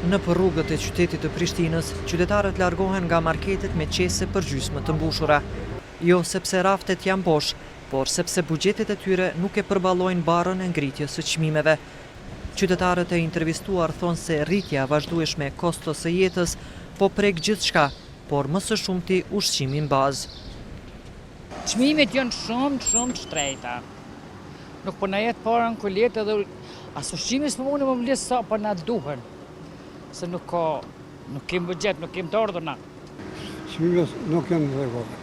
Nëpër rrugët e qytetit të Prishtinës, qytetarët largohen nga marketet me qese përgjysmë të mbushura. Jo sepse raftet janë bosh, por sepse buxhetet e tyre nuk e përballojnë barrën e ngritjes së çmimeve. Qytetarët e intervistuar thonë se rritja e vazhdueshme e kostos së jetës po prek gjithçka, por më së shumti ushqimin bazë. Çmimet janë shumë, shumë të shtrejta. Nuk po na jet para në kuletë edhe as ushqimi s'po mundem me ble sa po na duhen. Se nuk ka, nuk kem buxhet, nuk kem të ardhuna. Çmimet nuk janë në rregull.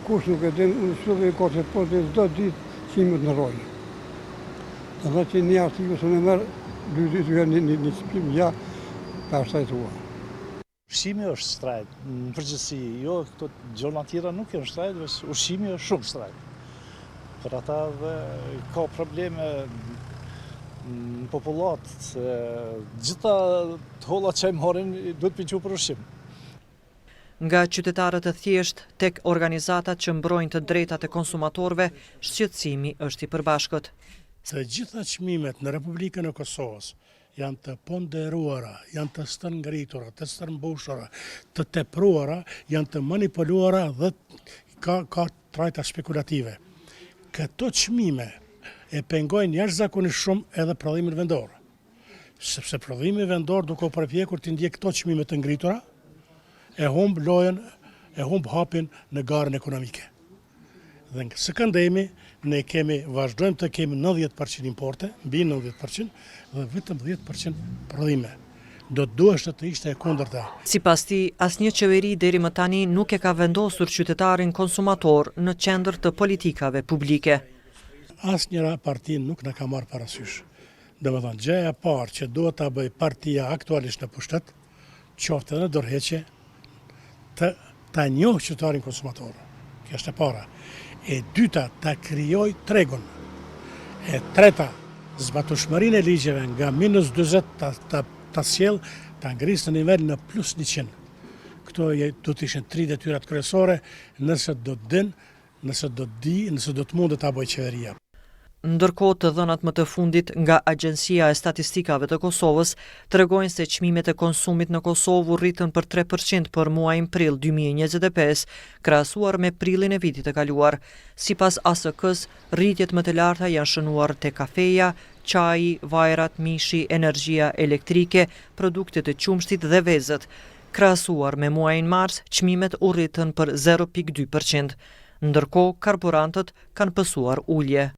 Kush nuk e din, unë çdo vjen kohë po të çdo ditë çmimet ndërrojnë. Do të thotë që një artikull se në merr dy ditë një një një çmim ja pastaj thua. Ushqimi është shtrajt, në përgjithësi, jo këto gjëra tjera nuk janë shtrajt, veç ushqimi është shumë shtrajt. Për ata dhe ka probleme në popullatë, se gjitha të holla që i marrin duhet me i çu për ushqim. Nga qytetarët e thjeshtë tek organizatat që mbrojnë të drejtat e konsumatorëve, shqetësimi është i përbashkët. Të gjitha çmimet në Republikën e Kosovës janë të ponderuara, janë të stërngritura, të stërmbushura, të tepruara, janë të manipuluara dhe ka, ka trajta spekulative. Këto çmime e pengojnë jashtëzakonisht shumë edhe prodhimin vendor. Sepse prodhimi vendor duke u përpjekur të ndjekë këto çmime të ngritura, e humb lojën, e humb hapin në garën ekonomike. Dhe së këndejmi, ne kemi, vazhdojmë të kemi 90% importe, mbi 90%, dhe vetëm 10% prodhime. Do të duhej të ishte e kundërta. Sipas tij, asnjë qeveri deri më tani nuk e ka vendosur qytetarin konsumator në qendër të politikave publike. Asnjëra parti nuk na ka marrë parasysh. Domethënë, gjëja e parë që duhet ta bëjë partia aktualisht në pushtet, qoftë edhe në dorëheqje, të ta njohë qytetarin konsumator. Kjo është e para. E dyta, ta krijojë tregun. E treta, zbatueshmërinë e ligjeve nga minus 40 ta, ta, ta sjell, ta ngrisë në nivel në plus 100. Këto do të ishin tri detyrat kryesore nëse do të din Nëse do të di, nëse do të mundet ta bëjë qeveria. Ndërkohë, të dhënat më të fundit nga Agjencia e Statistikave të Kosovës tregojnë se çmimet e konsumit në Kosovë u rritën për 3% për muajin prill 2025, krahasuar me prillin e vitit të kaluar. Sipas ASK-s, rritjet më të larta janë shënuar te kafeja, çaji, vajrat, mishi, energjia elektrike, produktet e qumështit dhe vezët. Krahasuar me muajin mars, çmimet u rritën për 0.2%. Ndërkohë, karburantët kanë pësuar ulje.